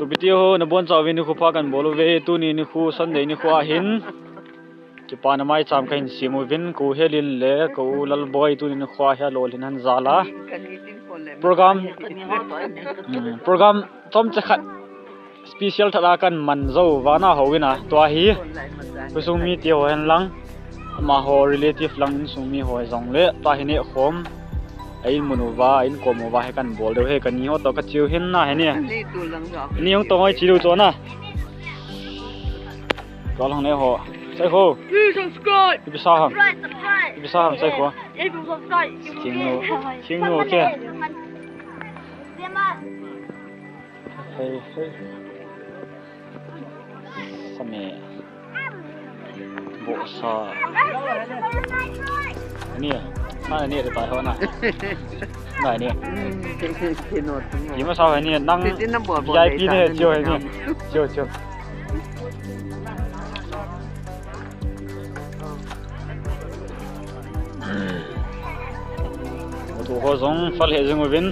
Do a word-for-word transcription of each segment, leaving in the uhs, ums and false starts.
Sopite ho, nabonchauvin nikho pha kahin bol uve, tuni nikho Sunday nikho ahin. Kipana maicham kahin sem uvin, ka u Helin le ka u Lalboi tuni nikho hi alolhin ahin jal a. Program, hmm, program chomcha khat special tah a kahin man jou uva nahou in a, tua hi khosung mite ho hen lang, amaho relative lang insung mi ho jong le, tua hi nehkhom, a in mun uva, a in kom uva hi kahin bol diu ahi, kani ho toh kache u hin nahe ne. Ni hung tong hoi che diu chu na. Kal hang ne ho. Sai ho. Please subscribe. Ipi sa ham? Subscribe, subscribe. Ipi sa ham sai ho. Please subscribe. Thingnu. Thingnu ke. Hey, hey. Same. Bosa. Ani, na ani de tai ho na. Na ani. Ima sa ani nang V I P ne, chiu ani. Chiu, chiu. Tu ho jong fal he jing uvin.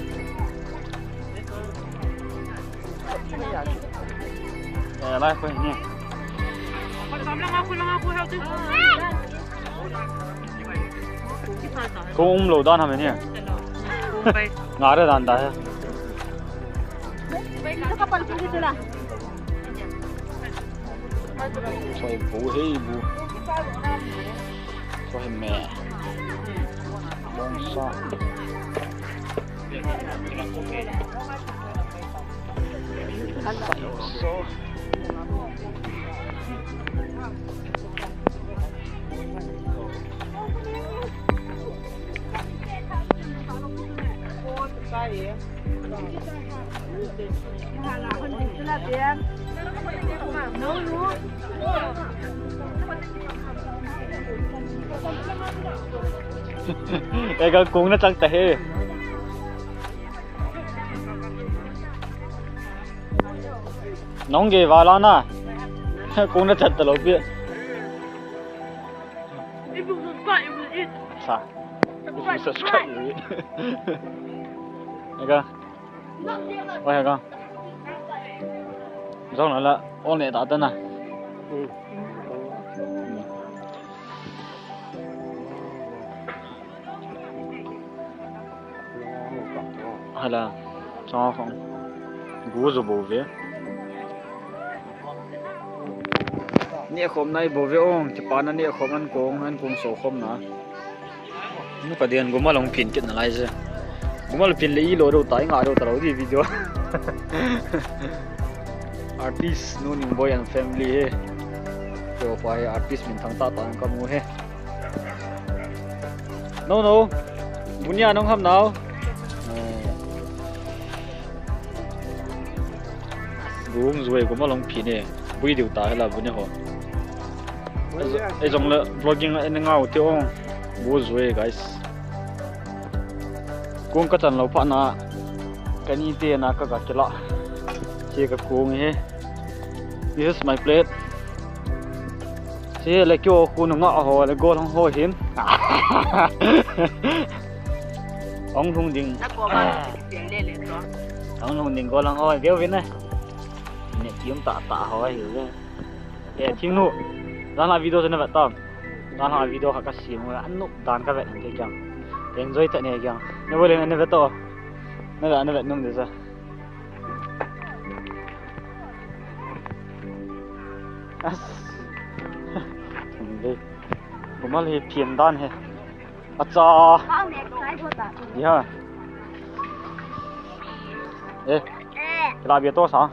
Eh, lai ko ni. Ko um lou dan ham ni. Nga re dan da he. Soi bu he bu. Soi me. Bongsa. Ega kung na chang ta he. Nong ge vala na. Kung na chat ta lou pi. Sa. If you subscribe, you will eat. Ega. Oi, ega. Jong la la, on ne ta ta na. Hala, chong khong. Gu jo bou ve. Nehkhom nai bou ve ong, kipana nehkhom an kong, an kong so khom na. Nu ka dian gumal hung phin kit nalai je. Gumal phin le i lo dou ta, i nga dou ta lou di video. Artist Nu Ningboi and family he. Kio pa he artist minthang tah tah kamu he. No, no. Bunia nong ham nau. Gu hung jui, gumal hung phin e. Bui diu ta hela bu ne ho. Ei jong le vlogging a en ngau te ong. Bu jui, guys. Kung ka chan lou phat na. Kani te na ka ga kila. Che ka kung he. This is my plate. Che le kio khu nu nga ho le gol hong ho hin. Hong hung ding. Na ko ba le le to. Hong hung ding gol hong ho veu vin ne. Ne kium ta ta ho hi le. Eh, Thingnu. Dan la video chu na vet tam. Dan la video kha ka sem u, an nu dan ka vet te kiang. Enjoy ta ne kiang. Ne bo le ne vet to. Ne la ne vet num de sa. As. Kumal hi phian dan he. Acha. Ya. Eh. Kila bia to sa.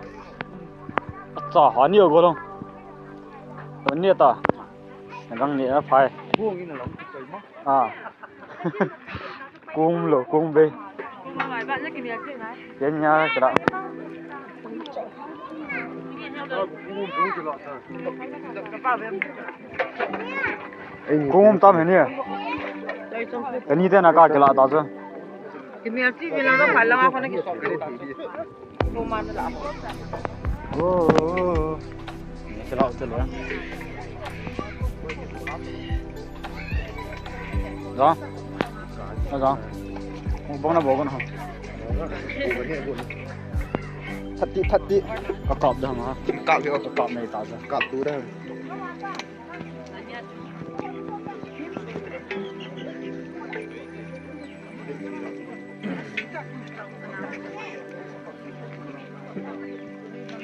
Acha, ha ni go long. Ni ta. Nagang ni a phai. Ah. Kum lo, kum be. Ken nya kira. Kum tam he ni. Kani te na ka kila ta chu. Kini a chi kila ka phala ka na ki sok. Oh, oh, oh. Ni kila u te lo. Za. Za. Bong na bo ko na. Thati, thati. Kakap dang ha. Kap hi, kakap nei ta sa. Kap tu dang.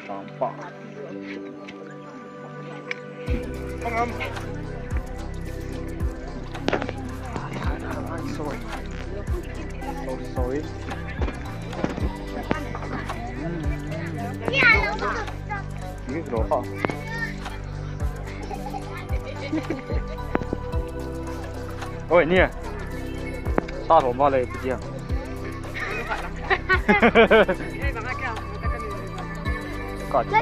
Tampa. Sorry. So sorry. Ni lo ha. Oi, ni. Sa lo ma le, pi dia. Ka ta.